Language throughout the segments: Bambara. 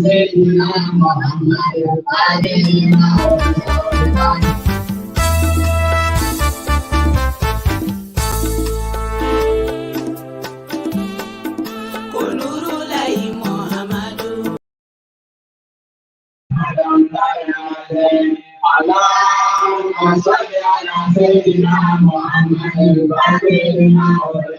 سيدنا محمد الفاتح لما أغلق. اللهم صل على سيدنا محمد الفاتح لما أغلق.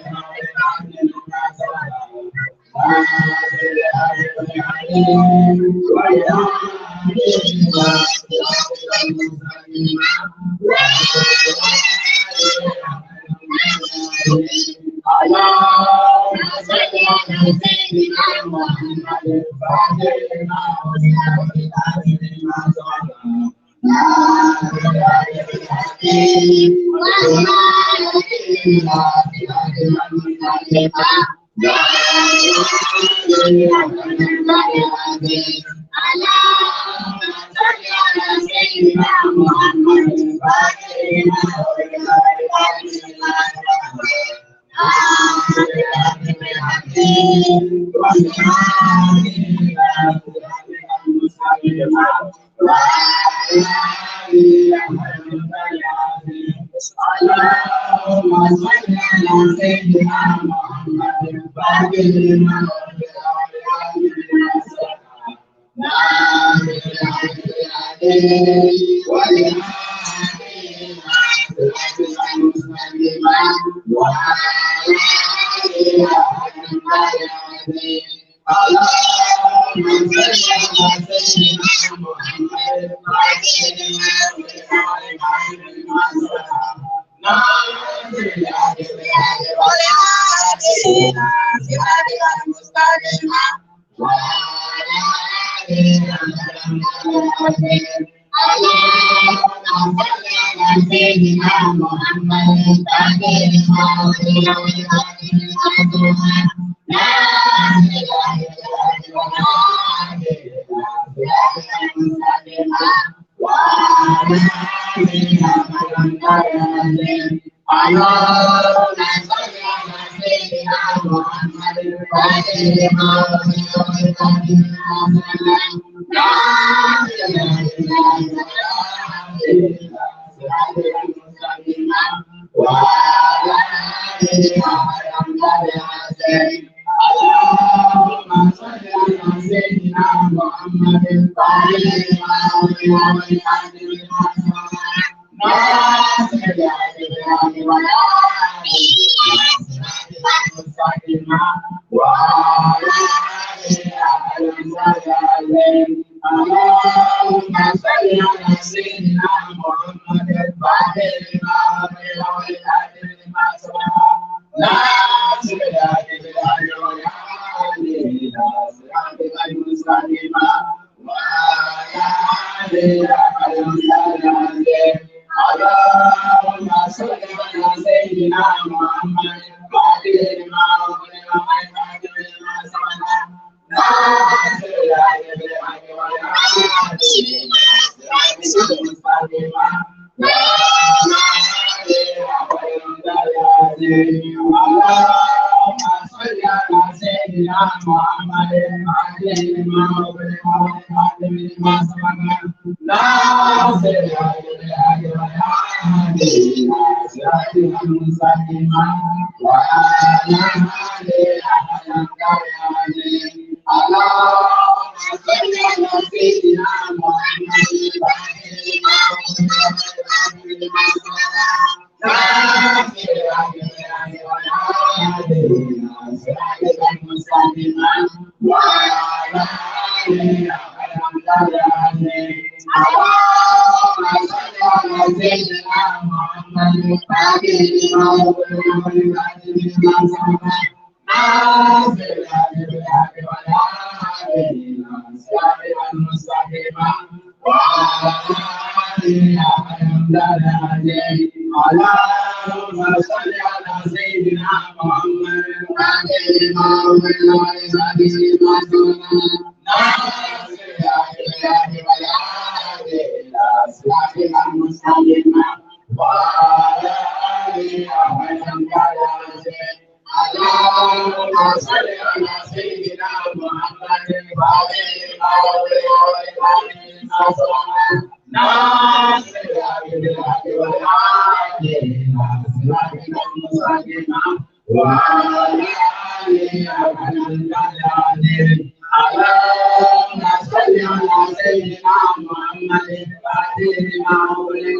اللهم صل على سيدنا محمد الفاتح لما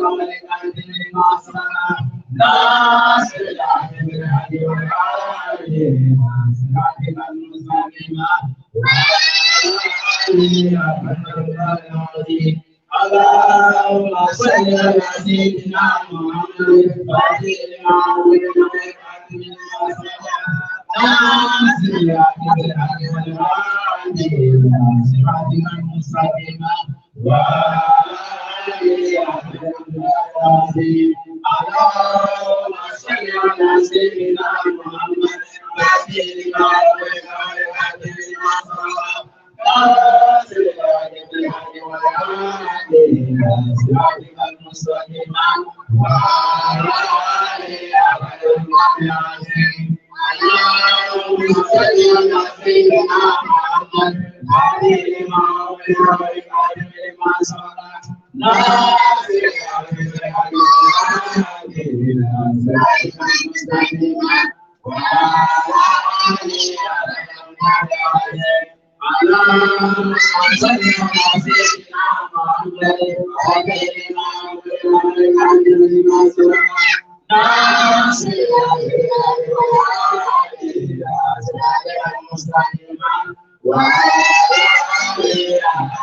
والخاتم لما سبق ناصر الحق بالحق والهادي إلى صراطك المستقيم اللهم صل على سيدنا محمد الفاتح لما أغلق والخاتم لما سبق ناصر الحق بالحق والهادي إلى صراطك المستقيم اللهم صل على سيدنا محمد الفاتح لما أغلق والخاتم لما سبق ناصر الحق بالحق والهادي إلى صراطك المستقيم وعلى آله حق العظيم. اللهم صل على سيدنا محمد الفاتح لما أغلق والخاتم لما سبق ناصر الحق بالحق والهادي إلى صراطك المستقيم وعلى آله حق العظيم. اللهم صل على سيدنا محمد الفاتح لما أغلق والخاتم لما سبق ناصر الحق بالحق والهادي إلى صراطك المستقيم وعلى آله حق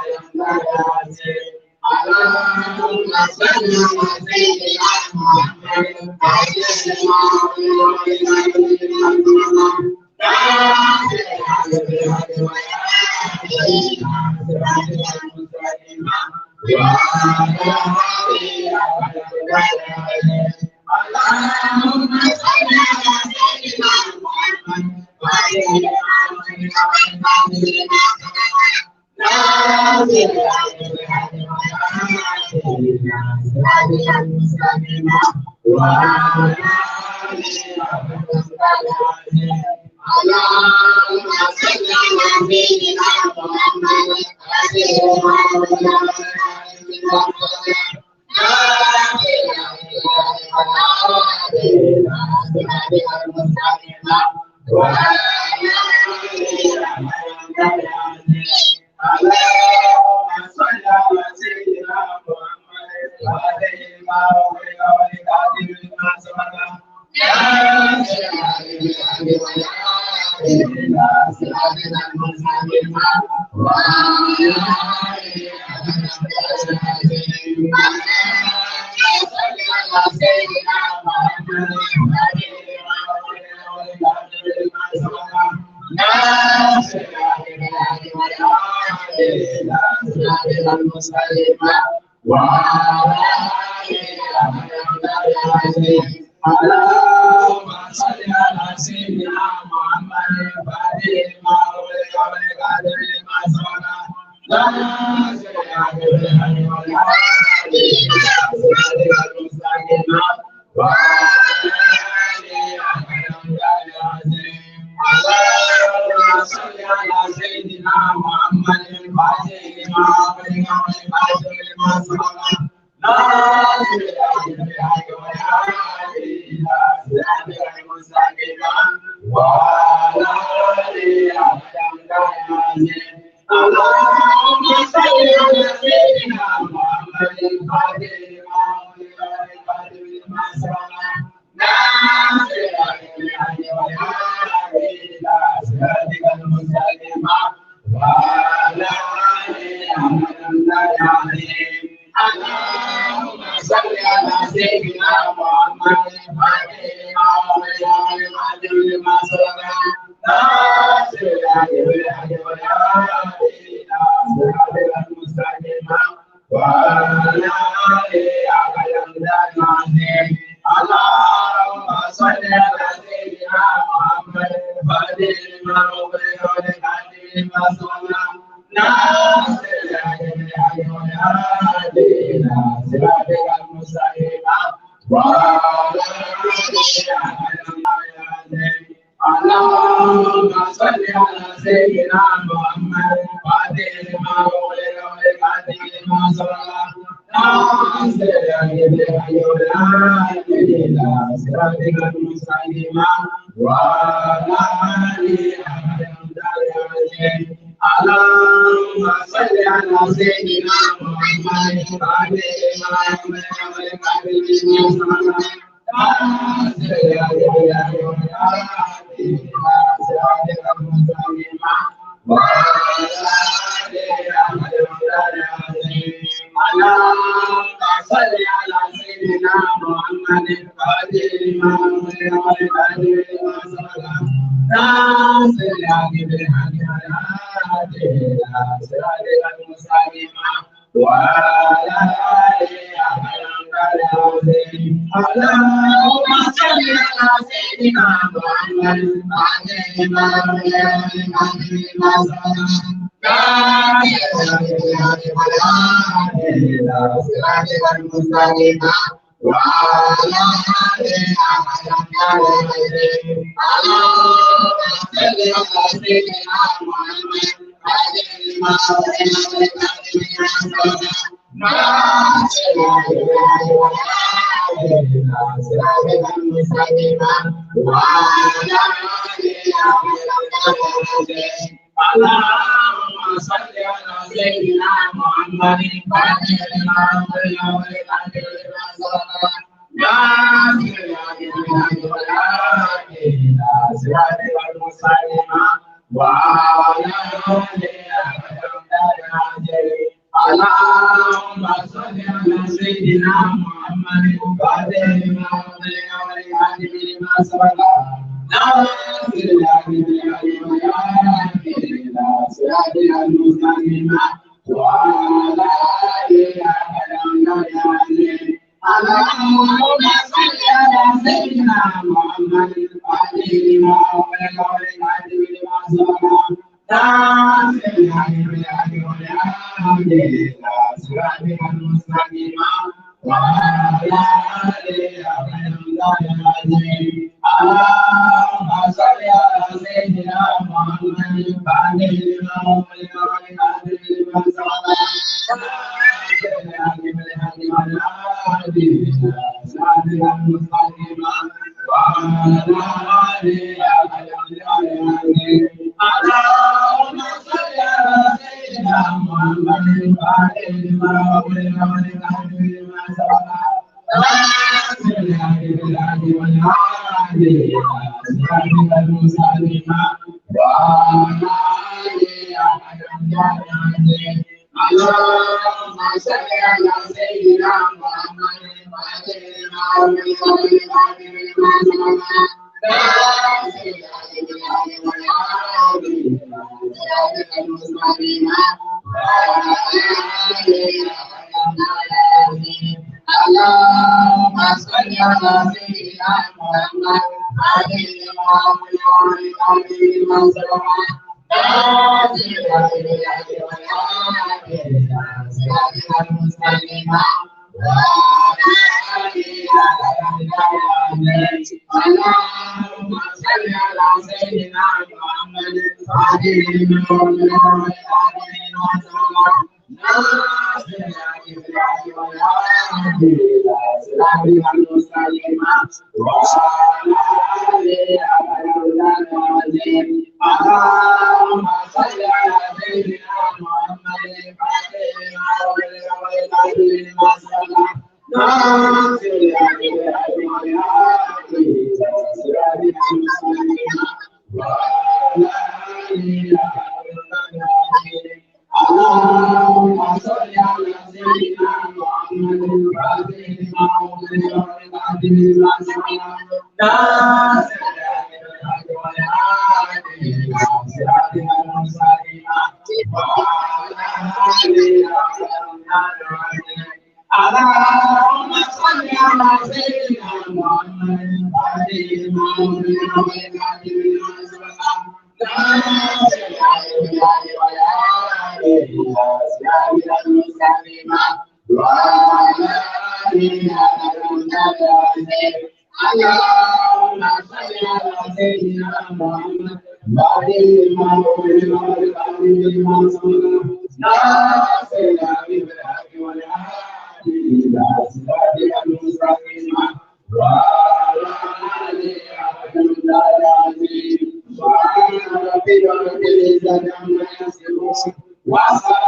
العظيم. اللهم صل على سيدنا محمد الفاتح لما أغلق والخاتم لما سبق ناصر الحق بالحق والهادي إلى صراطك المستقيم وعلى آله حق العظيم. اللهم صل على سيدنا محمد الفاتح لما أغلق والخاتم لما سبق ناصر الحق بالحق والهادي إلى صراطك المستقيم وعلى آله حق العظيم. اللهم صل على سيدنا محمد الفاتح لما أغلق والخاتم لما سبق ناصر الحق بالحق والهادي إلى صراطك المستقيم وعلى آله حق العظيم. اللهم صل على سيدنا محمد الفاتح لما أغلق والخاتم لما سبق ناصر الحق بالحق والهادي إلى صراطك المستقيم وعلى آله حق العظيم. اللهم صل على سيدنا محمد الفاتح لما أغلق والخاتم لما سبق ناصر الحق بالحق والهادي إلى صراطك المستقيم وعلى آله حق العظيم. اللهم صل على سيدنا محمد الفاتح لما أغلق والخاتم لما سبق ناصر الحق بالحق والهادي إلى صراطك المستقيم وعلى آله حق العظيم. اللهم صل على سيدنا محمد الفاتح لما أغلق والخاتم لما سبق ناصر الحق بالحق والهادي إلى صراطك المستقيم وعلى آله حق العظيم. اللهم صل على سيدنا محمد الفاتح لما أغلق والخاتم لما سبق ناصر الحق بالحق والهادي إلى صراطك المستقيم وعلى آله حق العظيم. اللهم صل على سيدنا محمد الفاتح لما أغلق والخاتم لما سبق ناصر الحق بالحق والهادي إلى صراطك المستقيم وعلى آله حق العظيم. اللهم صل على سيدنا محمد الفاتح لما أغلق والخاتم لما سبق ناصر الحق بالحق والهادي إلى صراطك المستقيم وعلى آله حق العظيم. اللهم صل على سيدنا محمد الفاتح لما أغلق والخاتم لما سبق ناصر الحق بالحق والهادي إلى صراطك المستقيم وعلى آله حق العظيم. اللهم صل على سيدنا محمد اللهم صل على سيدنا محمد اللهم صل على سيدنا محمد اللهم صل على سيدنا محمد اللهم صل على سيدنا محمد اللهم صل على سيدنا محمد اللهم صل على سيدنا محمد اللهم صل على سيدنا محمد اللهم صل على سيدنا محمد اللهم صل على سيدنا محمد اللهم صل على سيدنا محمد اللهم صل على سيدنا محمد اللهم صل على سيدنا محمد اللهم صل على سيدنا محمد اللهم صل على سيدنا محمد وسلام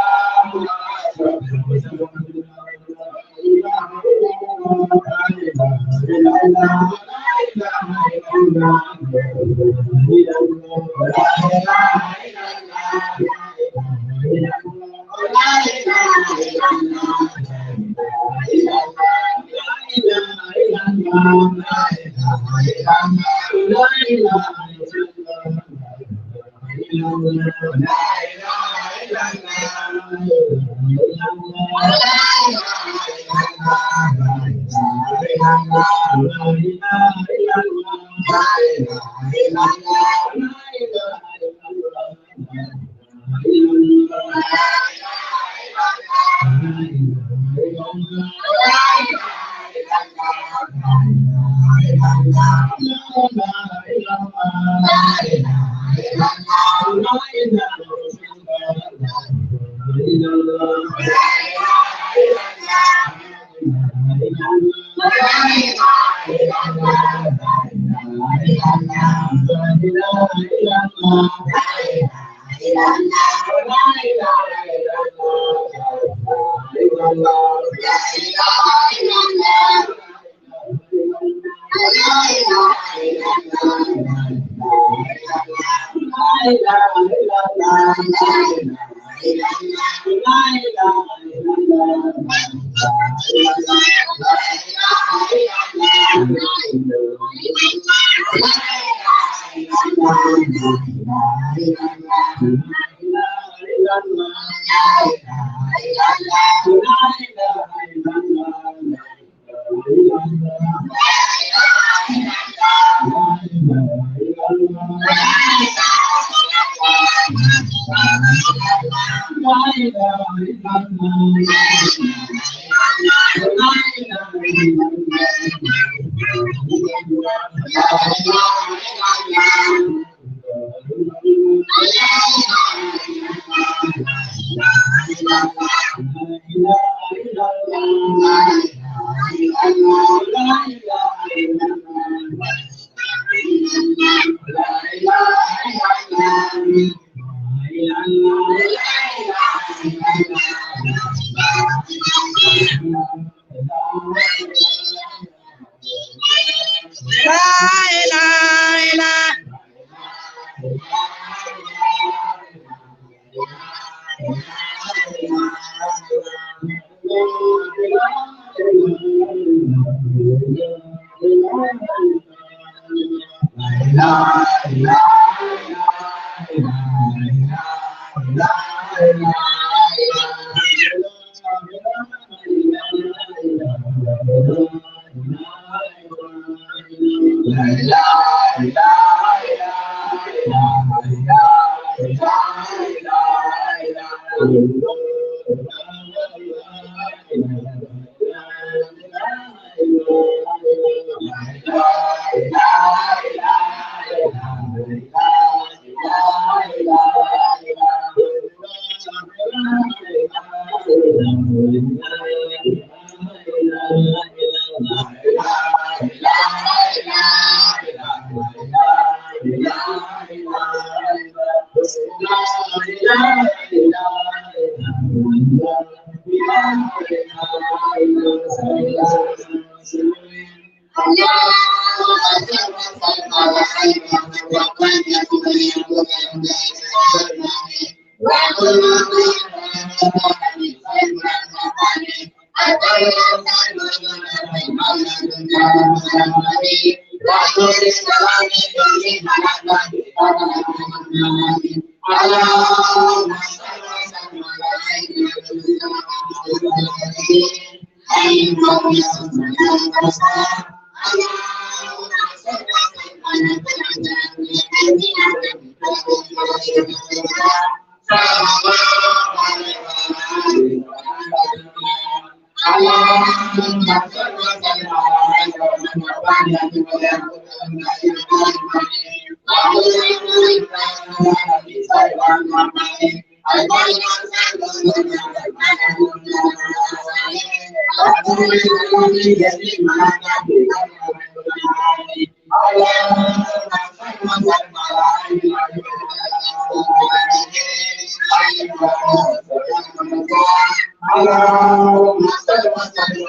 اللهم صل وسلم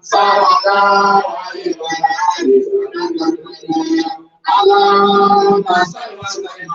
صلى الله عليه وسلم. اللهم صل وسلم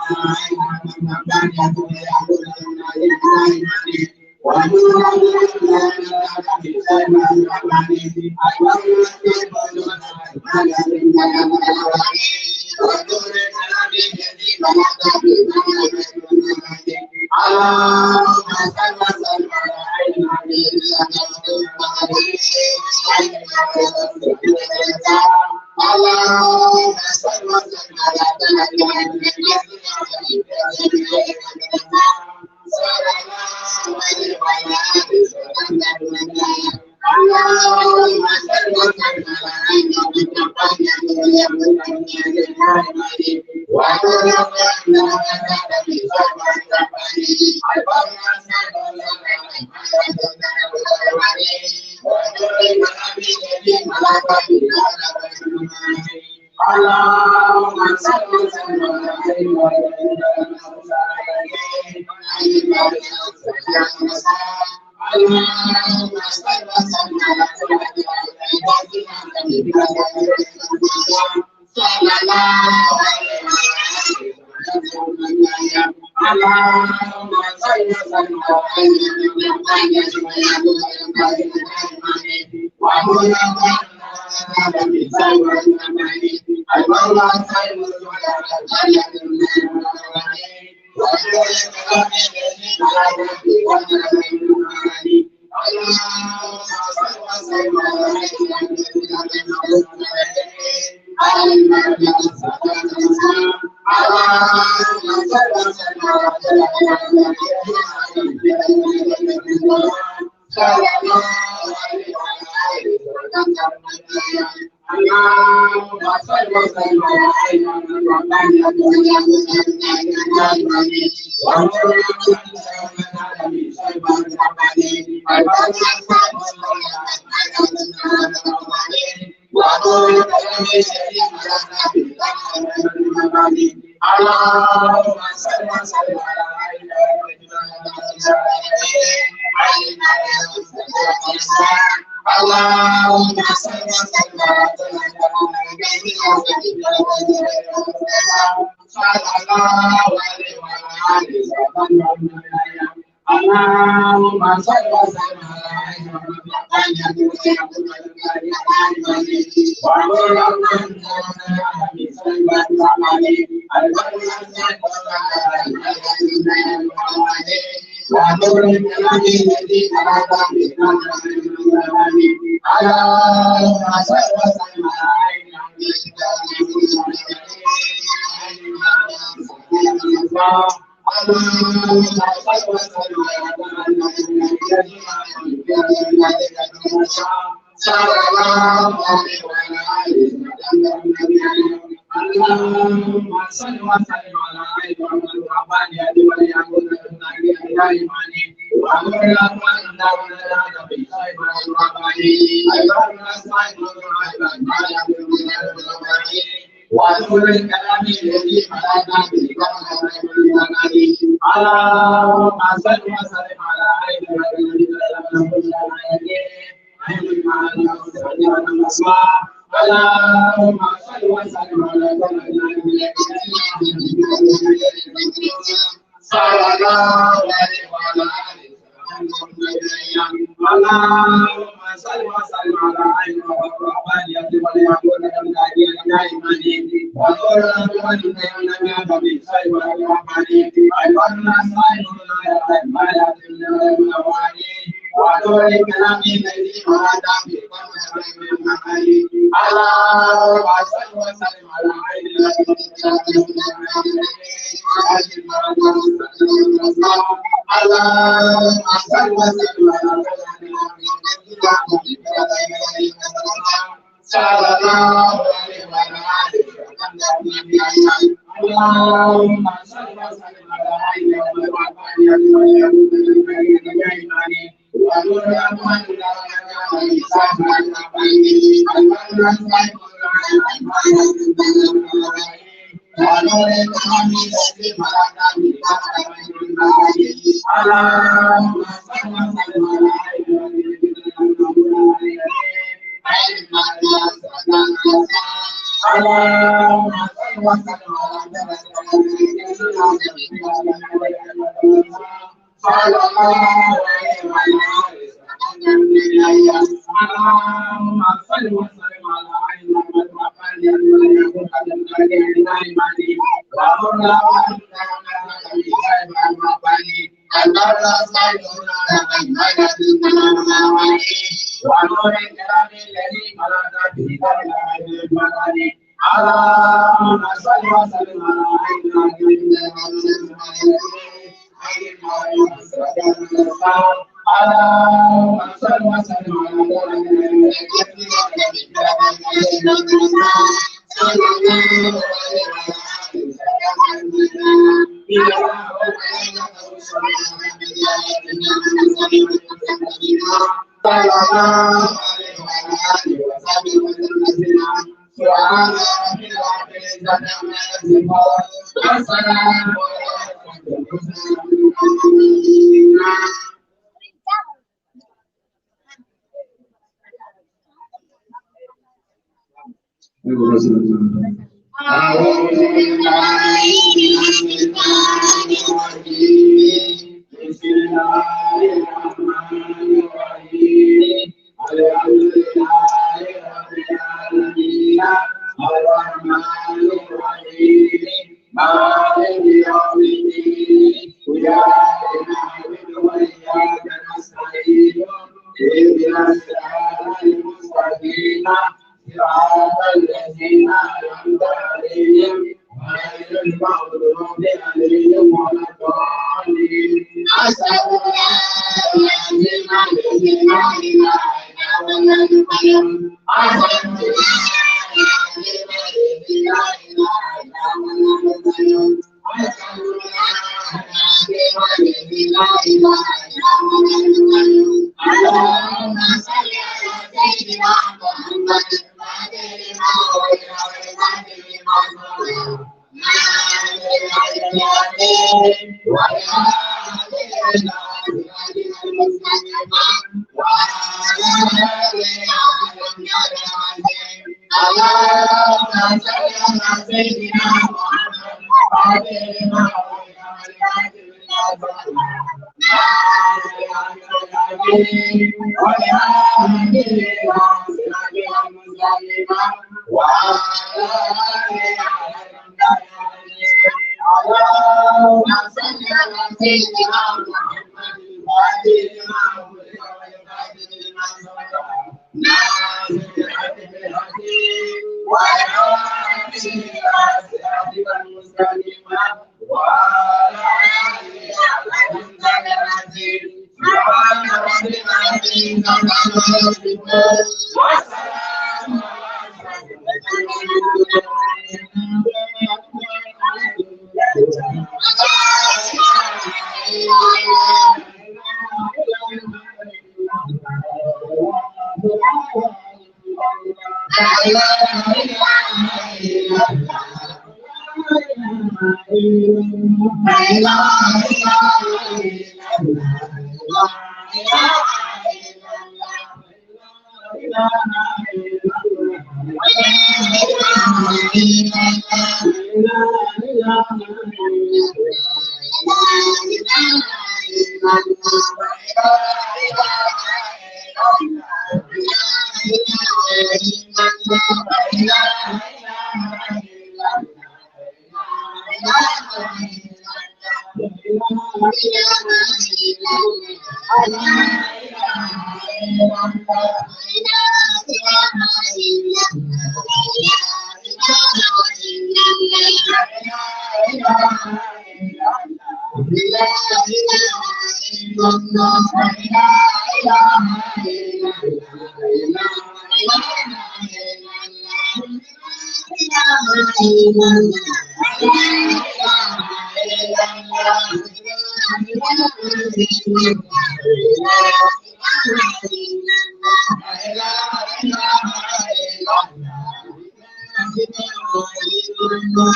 أعوذ بالله من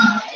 الشيطان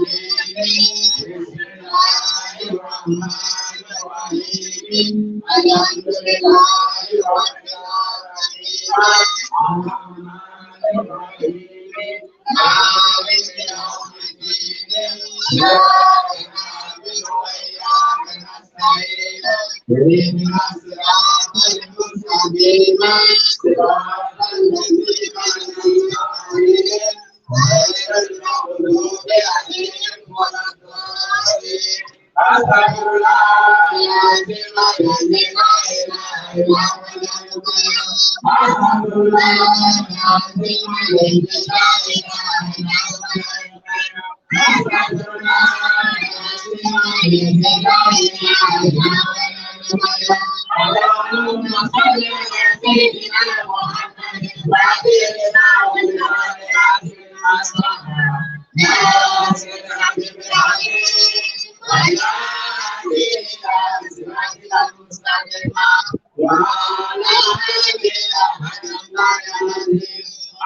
الرجيم. الحمد لله رب العالمين الرحمن الرحيم مالك يوم الدين إياك نعبد وإياك نستعين اهدنا الصراط المستقيم صراط الذين أنعمت عليهم غير المغضوب عليهم ولا الضالين. أستغفر الله العظيم الذي لا إله إلا هو أستغفر الله العظيم الذي لا إله إلا هو أستغفر الله العظيم الذي لا إله إلا هو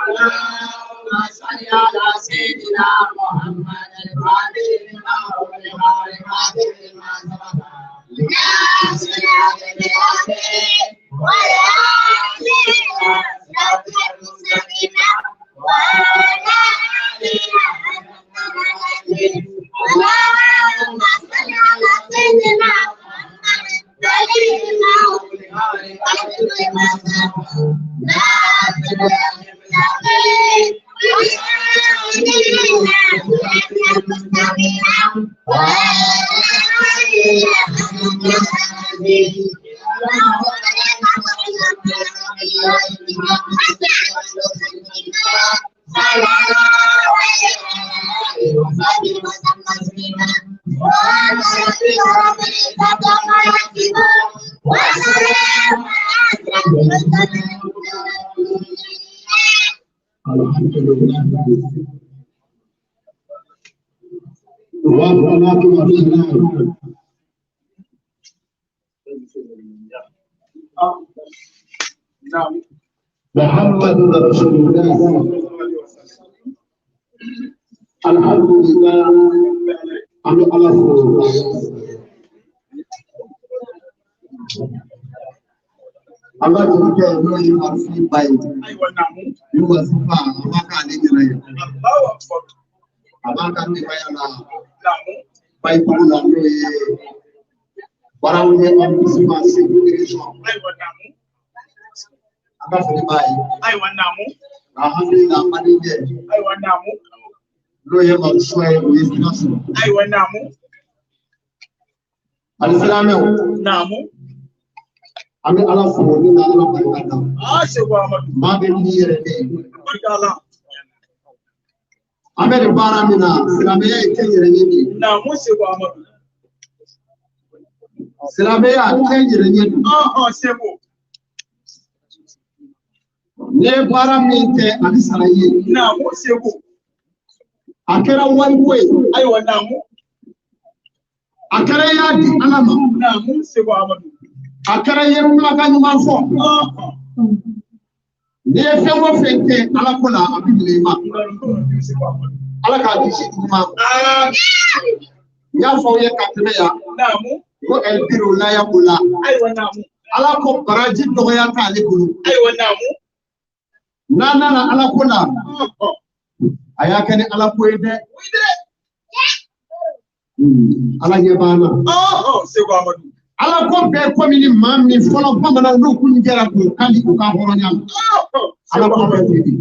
اللهم صل على سيدنا محمد الفاتح لما أغلق اللهم صل على سيدنا محمد الفاتح لما أغلق والخاتم لما سبق ناصر الحق والهادي إلى صراط المستقيم وعلى آله اللهم صل على سيدنا محمد لما أغلق لما سبق ناصر الحق والهادي إلى صراط المستقيم وعلى الحمد لله والصلاة والسلام محمد رسول الله. الحمد لله على Allah tó kẹ́ ẹ̀ lórí àfi báyìí ní wọ́n sí fa àwọn bákà ní ìrìn yẹn. Àbáka ní báyà náà báyìí kúrò náà lóye barawuye ọdún sí kúrẹ́sọ̀. Abáfẹ́ báyìí. Alhamdulillah Madinjẹ. Lóye Mọ̀sọ́ ẹ̀ òye Sinọ́sì. Alisilamẹ́ o. An bɛ Ala fo ni ka Ala barika da. Maa bɛ n'i yɛrɛ de ye. An bɛ nin baara min na silamɛya ye kɛnyɛrɛye de ye. Silamɛya kɛnyɛrɛye don. N'i ye baara min kɛ a bɛ sara i ye. A kɛra wariko ye. A kɛra i y'a di Ala ma. A kɛra i ye kumakan ɲuman fɔ. N'i ye fɛn o fɛn kɛ Ala ko la a bɛ minɛ i ma. Ala k'a kisi jugu ma. N y'a fɔ aw ye ka tɛmɛ yan. Ko ɛlbiru laya ko la. Ala ko baraji dɔgɔya t'ale bolo. N'a nana Ala ko la. A y'a kɛ ni Ala ko ye dɛ. Ala ɲɛ b'an na. Ala ko bɛɛ komi ni maa min fɔlɔ bamananw n'u kun jɛra k'u kan di u ka hɔrɔnya ma. Ala ko bɛɛ ten de.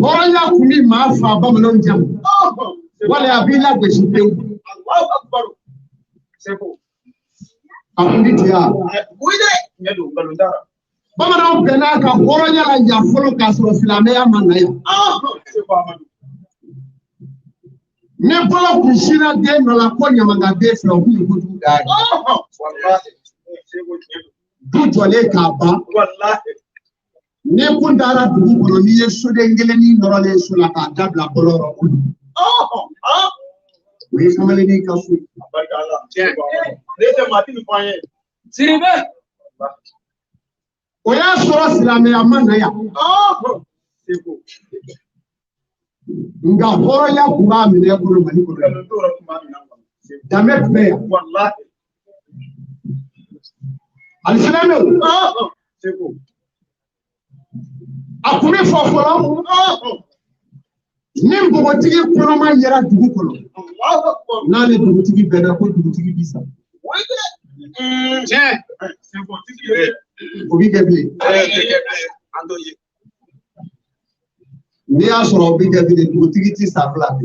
Hɔrɔnya kun bi maa fa bamananw jamu. Wala a b'i lagosi pewu. A kun bi ten wa? Bamananw bɛn'a ka hɔrɔnya la yan fɔlɔ k'a sɔrɔ silamɛya ma na yan. Ni bolo kun sinna den dɔ la ko ɲamankaden filɛ o kun ye kojugu da ye. Du jɔlen k'a ban. Ni kun taara dugu kɔnɔ n'i ye soden kelennin nɔrɔlen so la k'a dabila bɔlɔ rɔ o dugu. O ye kamalennin ka so ye. O y'a sɔrɔ silamɛya ma na yan. Nka hɔrɔnya kun b'a minɛ bolo Mali kɔnɔ. Danbe tun bɛ yan. Alisilamɛw. A kun bɛ fɔ fɔlɔ. Ni npogotigi kɔnɔma yera dugu kɔnɔ. N'a ni dugutigi bɛnna ko dugutigi bi sa. O bi kɛ bilen. N'i y'a sɔrɔ o bi kɛ bilen, dugutigi ti sa fila bi.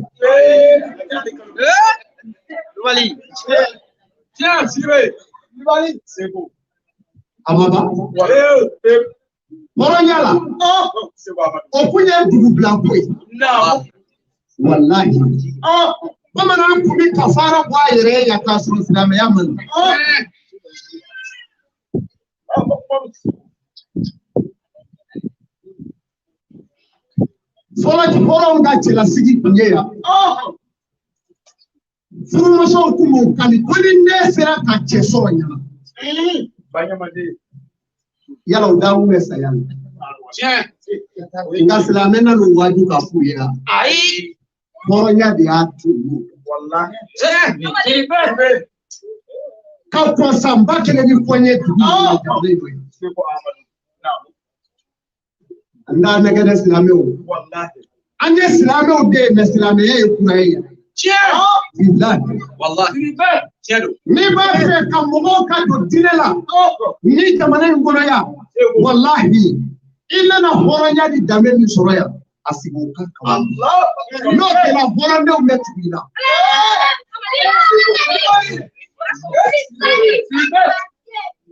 A ma ban. Hɔrɔnya la, o kun ye dugubila ko ye. Walahi. Bamanan kun bɛ kafaara bɔ a yɛrɛ ye yan k'a sɔrɔ silamɛya ma na. Fɔlɔ hɔrɔnw ka cɛlasigi kun ye yan. Furumusow kun b'o kali ko ni ne sera ka cɛ sɔrɔ ɲɛna. Yala o dakun bɛ saya la. Nka silamɛ nan'o waaju ka f'u ye wa? Hɔrɔnya de y'a to. Ka kɔn san 1000 ni kɔ ɲɛ dugu in kɔnɔ jamana in kɔnɔ. N t'a nɛgɛ dɛ silamɛw. An ye silamɛw de ye mɛ silamɛya ye kura ye yan. N'i b'a fɛ ka mɔgɔw ka don diinɛ la ni jamana in kɔnɔ yan, walahi i nana hɔrɔnya ni danbe min sɔrɔ yan, a sigi o kan kaban. N'o kɛra hɔrɔndenw bɛ tugu i la.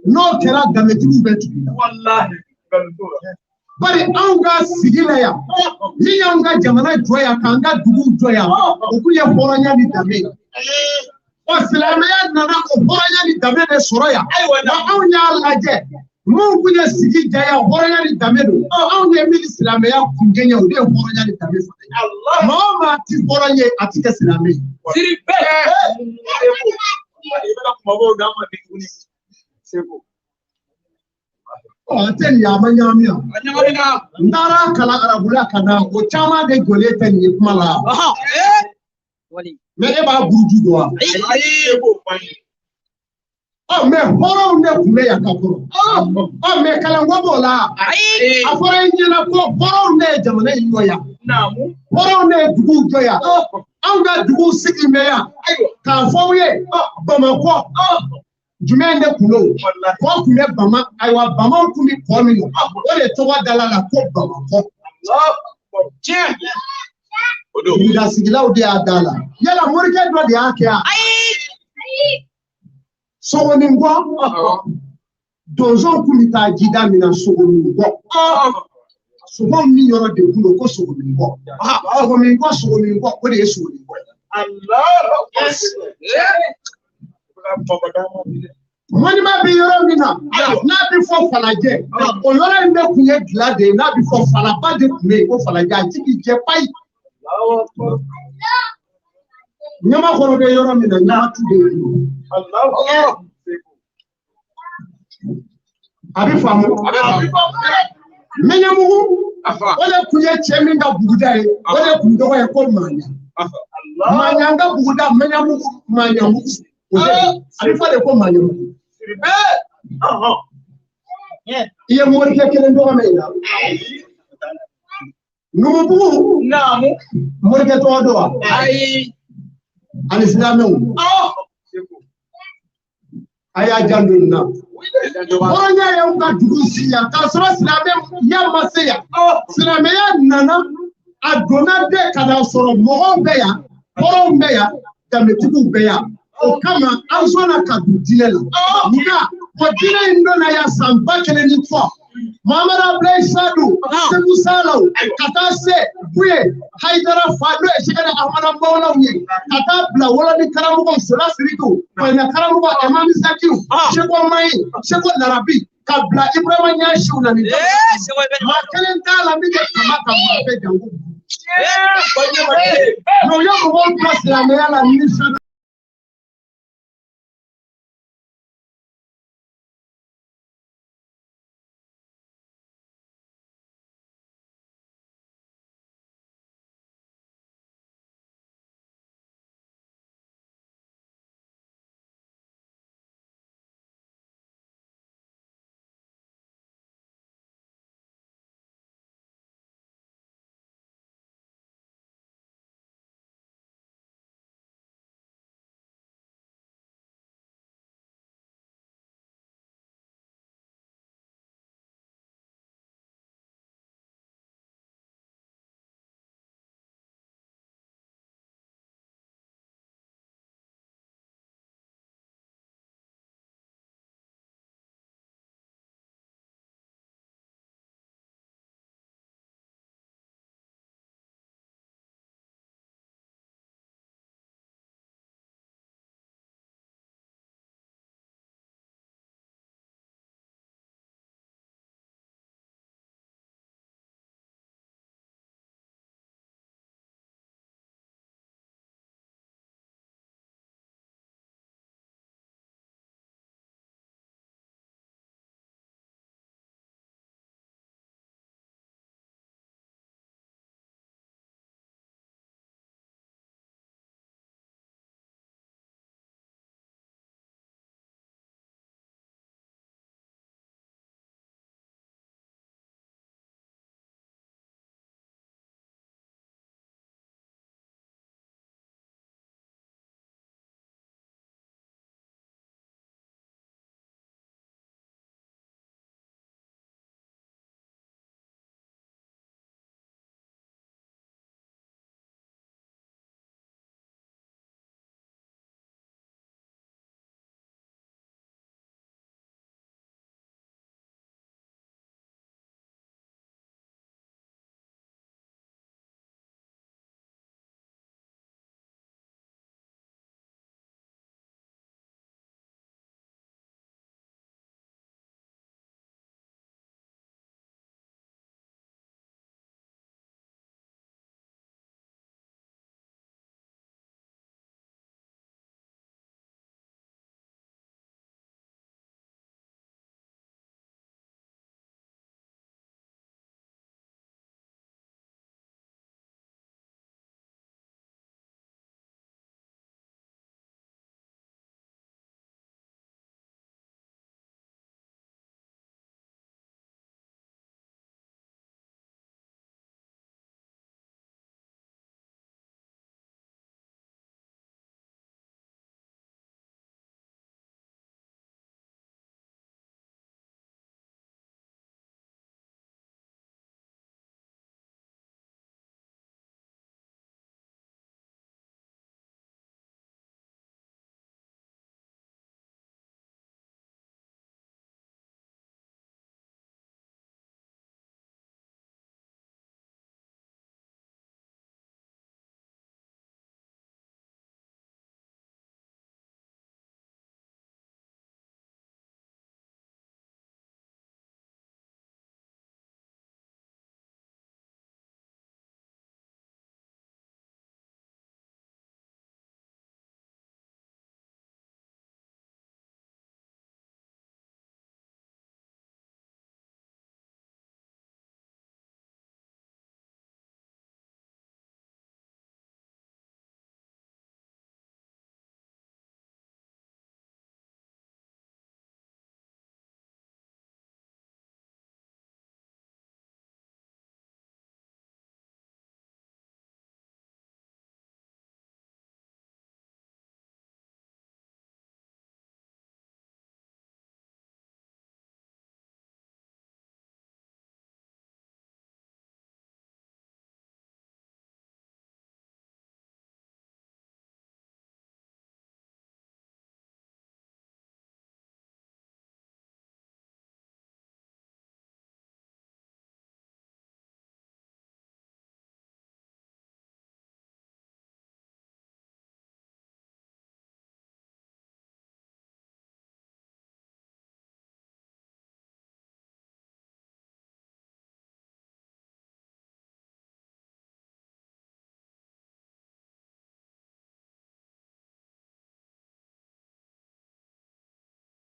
N'o kɛra danbetigiw bɛ tugu i la. Bari anw ka sigi la yan, min y'anw ka jamana jɔ yan, k'an ka duguw jɔ yan, o kun ye hɔrɔnya ni danbe ye. Wa silamɛya nana o hɔrɔnya ni danbe de sɔrɔ yan. Wa anw y'a lajɛ, mun kun ye sigi diya yan, hɔrɔnya ni danbe don. Anw ye min ni silamɛya kun gɛɲɛ, o de ye hɔrɔnya ni danbe fana ye. Maa o maa ti hɔrɔn ye, a ti kɛ silamɛ ye. A tɛ nin ye, a ma ɲagami yan. N taara kalan arabu la ka na, o caman de jɔlen tɛ nin ye kuma la. Mɛ e b'a buruju dɔn wa? Mɛ hɔrɔnw de tun bɛ yan ka kɔrɔ. Mɛ kalanko b'o la. A fɔra i ɲɛna ko hɔrɔnw de ye jamana in jɔ yan. Hɔrɔnw de ye duguw jɔ yan. Anw ka duguw sigi bɛ yan. K'a fɔ aw ye Bamakɔ. Jumɛn de kun don? Kɔ kun bɛ Bama, ayiwa Bamaw kun bɛ kɔ min na, o de tɔgɔ dala la ko Bamakɔ. Dugudasigilaw de y'a da la. Yala morikɛ dɔ de y'a kɛ wa? Sogoninkɔ, donsow kun bɛ taa jida min na Sogoninkɔ. Sogo min yɔrɔ de kun don ko Sogoninkɔ. Sogoninkɔ, Sogoninkɔ, o de ye Sogoninkɔ ye. Mɔnima bɛ yɔrɔ min na, n'a bɛ fɔ Falajɛ, o yɔrɔ in de kun ye gila de ye, n'a bɛ fɔ Falaba de kun bɛ yen ko Falajɛ, a ji bi jɛ payi. Ɲamakɔrɔ bɛ yɔrɔ min na, ɲamatu de yen. A bɛ faamu. Mɛɲɛmugu, o de kun ye cɛ min ka buguda ye, o de kun tɔgɔ ye ko Maɲa. Maɲa ka buguda, Mɛɲɛmugu, Maɲamugu. A bɛ fɔ de ko Maɲamugu. I ye morikɛ kelen tɔgɔ mɛn i la? Numubugu, morikɛ tɔgɔ don wa? Ani silamɛw. A y'a janto nin na. Hɔrɔnya y'anw ka dugu sigi yan k'a sɔrɔ silamɛya ma se yan. Silamɛya nana, a donna de ka n'a sɔrɔ mɔgɔw bɛ yan, hɔrɔnw bɛ yan, danbetigiw bɛ yan. O kama an sɔnna ka don diinɛ la. Nka o diinɛ in donna yan san 1000 ni kɔ. Muhamadu Abulayi Sadu, Segu Salaw, ka taa se Buye, Hayidara fa n'o ye Sɛkɛnɛ Ahamada Bawulaw ye, ka taa bila Woloni karamɔgɔw, Sola Sirikiw, Fayina karamɔgɔ, Imam Sakiw, Seko Mayi, Seko Larabi, ka bila Ibrahima Ɲasiw na nin maa kelen t'a la min bɛ kama ka maa bɛɛ janko. Mɛ u ye mɔgɔw bila silamɛya la ni sanu.